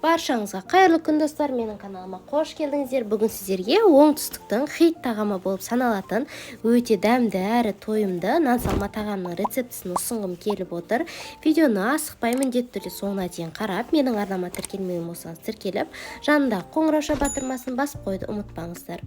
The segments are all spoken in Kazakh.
Баршаңызға қайырлы күн, достар! Менің каналыма қош келдіңіздер. Бүгін сіздерге оңтүстіктің хит тағамы болып саналатын өте дәмді әрі тойымды нан салма тағамының рецептісін ұсынғым келіп отыр. Видеоны асықпай, міндетті түрде соңына дейін қарап, менің арнама тіркелмеген болсаңыз, тіркеліп, жанындағы қоңырауша батырмасын басып қоюды ұмытпаңыздар.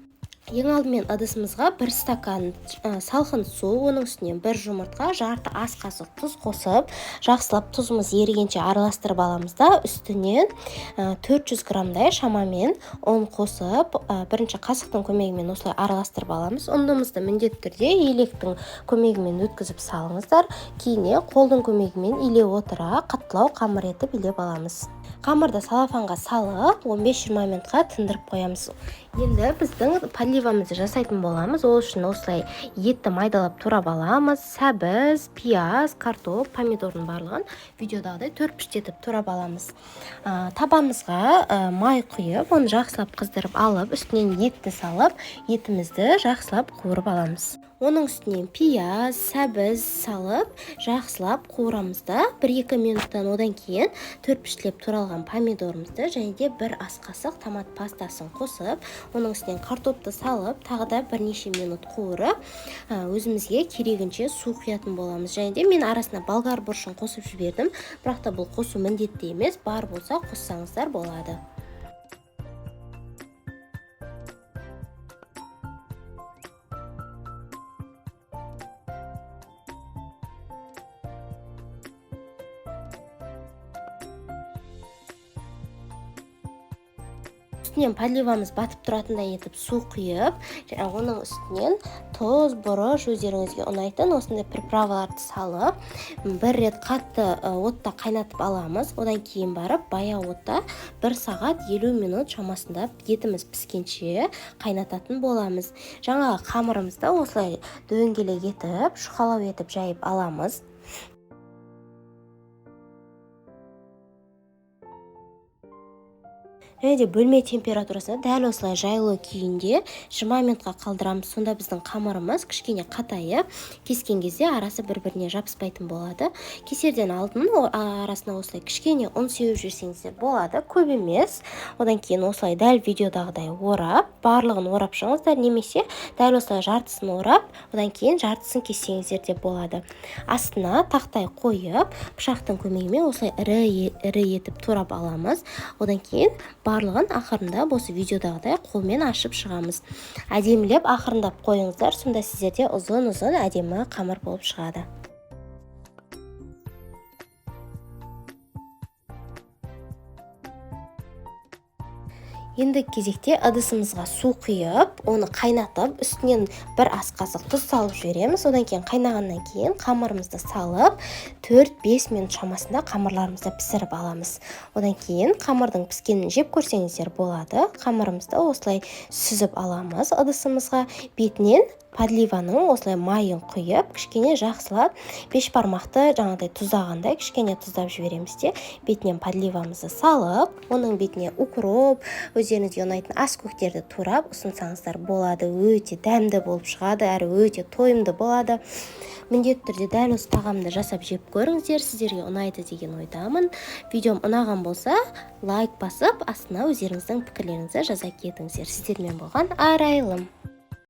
Ең алдымен ыдысымызға 1 стакан салқын су, оның үстіне 1 жұмыртқа, жарты ас қасық тұз қосып, жақсылап тұзымыз ерігенше араластырып аламыз да, үстінен 400 граммдай шамамен ұн қосып, бірінші қасықтың көмегімен осылай араластырып аламыз. Ұнымызды міндетті түрде електің көмегімен өткізіп салыңыздар. Кейіннен қолдың көмегімен илеп отыра қаттылау қамыр етіп илеп аламыз. Қамырды салафанға салып, 15-20 минутқа тындырып қоямыз. Енді біздің подливамызды жасайтын боламыз. Ол үшін осылай етті майдалап турап аламыз. Сәбіз, пияз, картоп, помидордың барлығын видеодағыдай төрт піштетіп турап аламыз. Табамызға май құйып, оны жақсылап қыздырып алып, үстінен етті салып, етімізді жақсылап қуырып аламыз. Оның үстінен пияз, сәбіз салып, жақсылап қуырамыз да, 1-2 минуттан одан кейін төрт піштілеп туралған помидорымызды және де 1 ас қасық томат пастасын қосып, оның үстінен картопты салып, тағы да бірнеше минут қуырып, өзімізге керегінше су құятын боламыз. Және де мен арасына болгар бұрышын қосып жібердім, бірақ та бұл қосу міндетті емес, бар болса қоссаңыздар болады. Үстінен подливамыз батып тұратындай етіп су құйып, оның үстінен тұз, бұрыш, өздеріңізге ұнайтын осындай приправаларды салып, бір рет қатты отта қайнатып аламыз. Одан кейін барып баяу отта 1 сағат 50 минут шамасында етіміз піскенше қайнататын боламыз. Жаңағы қамырымызды осылай дөңгелек етіп, жұқалау етіп жайып аламыз. Және де бөлме температурасында дәл осылай жайлы күйінде 20 минутқа қалдырамыз. Сонда біздің қамырымыз кішкене қатайып, кескен кезде арасы бір-біріне жабыспайтын болады. Кесерден алдын арасына осылай кішкене ұн сеуіп жіберсеңіздер болады, көп емес. Одан кейін осылай дәл видеодағыдай орап, барлығын орап шығыңыздар, немесе дәл осылай жартысын орап, одан кейін жартысын кессеңіздер де болады. Астына тақтай қойып, пышақтың көмегімен осылай ірі етіп турап аламыз. Одан кейін барлығын ақырындап осы видеодағыдай қолмен ашып шығамыз. Әдемілеп ақырындап қойыңыздар, сонда сіздерде ұзын-ұзын әдемі қамыр болып шығады. Енді кезекте ыдысымызға су құйып, оны қайнатып, үстінен 1 ас қасық тұз салып жібереміз. Одан кейін қайнағаннан кейін қамырымызды салып, 4-5 минут шамасында қамырларымызды пісіріп аламыз. Одан кейін қамырдың піскенін жеп көрсеңіздер болады. Қамырымызды осылай сүзіп аламыз ыдысымызға. Бетінен подливаның осылай майын құйып, кішкене жақсылап бешбармақты жаңағыдай тұздағандай кішкене тұздап жібереміз де, бетінен подливамызды салып, оның бетіне укроп, өздеріңізге ұнайтын ас көктерді турап ұсынсаңыздар болады. Өте дәмді болып шығады, әрі өте тойымды болады. Міндетті түрде дәл осы тағамды жасап жеп көріңіздер, сіздерге ұнайды деген ойдамын. Видеом ұнаған болса, лайк басып, астына өздеріңіздің пікірлеріңізді жаза кетіңіздер. Сіздермен болған Арайлым.